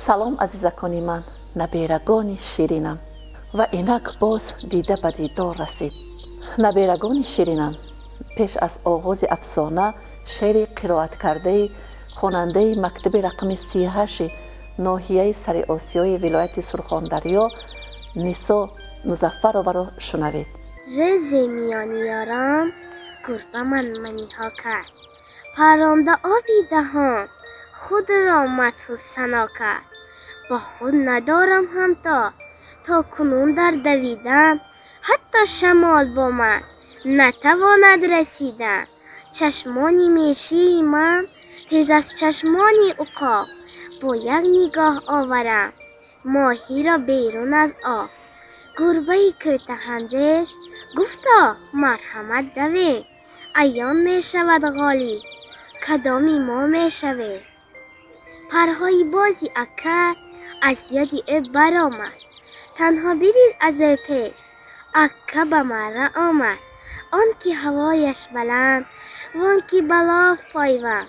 Салом, азизакони ман, наберагони ширинам. Ва инак боз дида ба дидор расид. Наберагони ширинам, пеш аз оғози афсона шеъри қироаткардаи хонандаи мактаби рақами 38 ноҳияи Сариосиёи вилояти Сурхондарё Нисо Музаффароваро шунавед. Рӯзе миёни ёрон гурба манманиҳо кард, паронда оби даҳон худро мадҳу сано кард. Бо худ надорам ҳамто, то кунун дар давидан, ҳатто шамол бо ман натавонад расидан. Чашмони мешии ман тез аз чашмони уқоб, бо як нигоҳ оварам моҳиро берун аз об. Гурбаи кӯтаҳандеш гуфто: марҳамат, давем, аён мешавад ғолиб, кадоми мо мешавем. Парҳои бози ака аз ёди ӯ баромад, танҳо бидид аз ӯ пеш ака ба марра омад. Он ки ҳавояш баланд, вон ки ба лоф пойванд,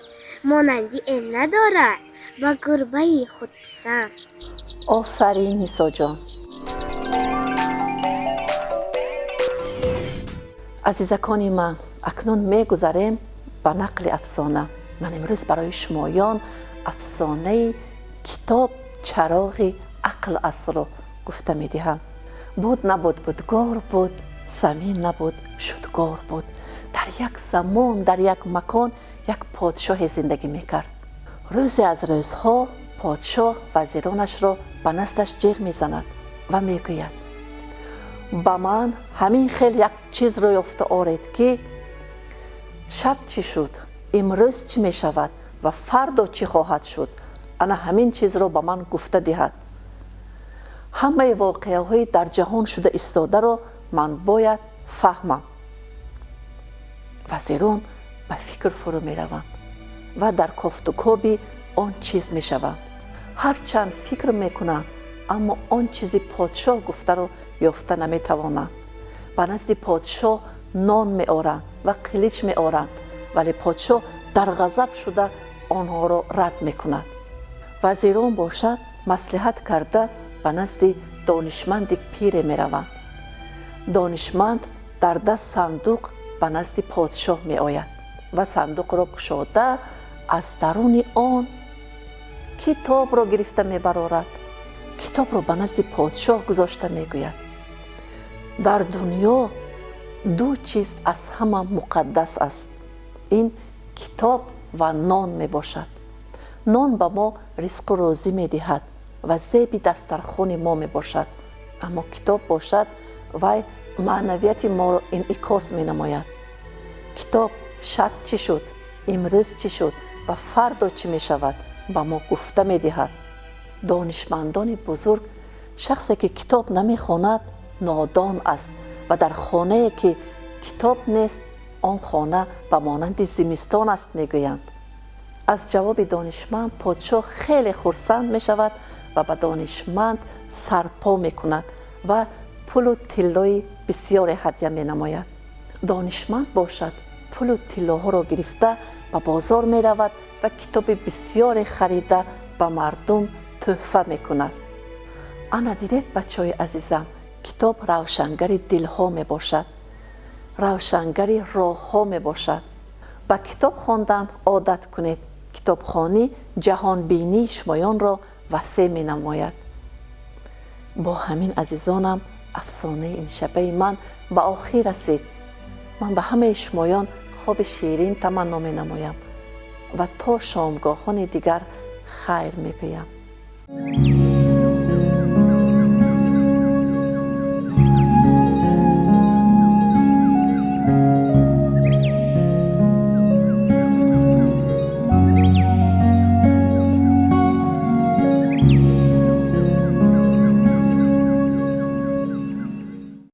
монанди ӯ надорад ба гурбаи худписанд. Офарин, Нисоҷон. Азизакони ман, акнун мегузарем ба нақли афсона. Ман имрӯз барои шумоён афсонаи китоб чароғи ақл астро гуфта медиҳам. Буд набуд, будгор буд, замин набуд, шудгор буд. Дар як замон, дар як макон як подшоҳе зиндагӣ мекард. Рӯзе аз рӯзҳо подшоҳ вазиронашро ба наздаш ҷеғ мезанад ва мегӯяд: ба ман ҳамин хел як чизро ёфта оред, ки шаб чӣ шуд, имрӯз чӣ мешавад ва фардо чӣ хоҳад шуд. Ана ҳамин чизро ба ман гуфта диҳад. Ҳамаи воқеаҳои дар ҷаҳон шуда истодаро ман бояд фаҳмам. Вазирон ба фикр фурӯ мераванд ва дар кофтукоби он чиз мешаванд. Ҳарчанд фикр мекунанд, аммо он чизи подшоҳ гуфтаро ёфта наметавонанд. Ба назди подшоҳ нон меоранд ва қилич меоранд, вале подшоҳ дар ғазаб шуда онҳоро рад мекунад. Вазирон бошад маслиҳат карда ба назди донишманди пире мераванд. Донишманд дар даст сандуқ ба назди подшоҳ меояд ва сандуқро кушода аз даруни он китобро гирифта мебарорад. Китобро ба назди подшоҳ гузошта мегӯяд: дар дунё ду чиз аз ҳама муқаддас аст. Ин китоб ва нон мебошад. Нон ба мо ризқу рӯзӣ медиҳад ва зеби дастархони мо мебошад, аммо китоб бошад вай маънавияти моро инъикос менамояд. Китоб шаб чӣ шуд, имрӯз чӣ шуд ва фардо чӣ мешавад ба мо гуфта медиҳад. Донишмандони бузург: шахсе ки китоб намехонад, нодон аст ва дар хонае ки китоб нест, он хона ба монанди зимистон аст, мегӯянд. Аз ҷавоби донишманд подшоҳ хеле хурсанд мешавад ва ба донишманд сарпо мекунад ва пулу тиллои бисёре ҳадя менамояд. Донишманд бошад пулу тиллоҳоро гирифта ба бозор меравад ва китоби бисёре харида ба мардум тӯҳфа мекунад. Ана дидед, бачаҳои азизам, китоб равшангари дилҳо мебошад, равшангари роҳҳо мебошад. Ба китоб хондан одат кунед. Китобхонӣ ҷаҳонбинии шумоёнро васеъ менамояд. Бо ҳамин, азизонам, афсонаи имшабаи ман ба охир расид. Ман ба ҳамаи шумоён хоби ширин таманно менамоям ва то шомгоҳони дигар хайр мегӯям.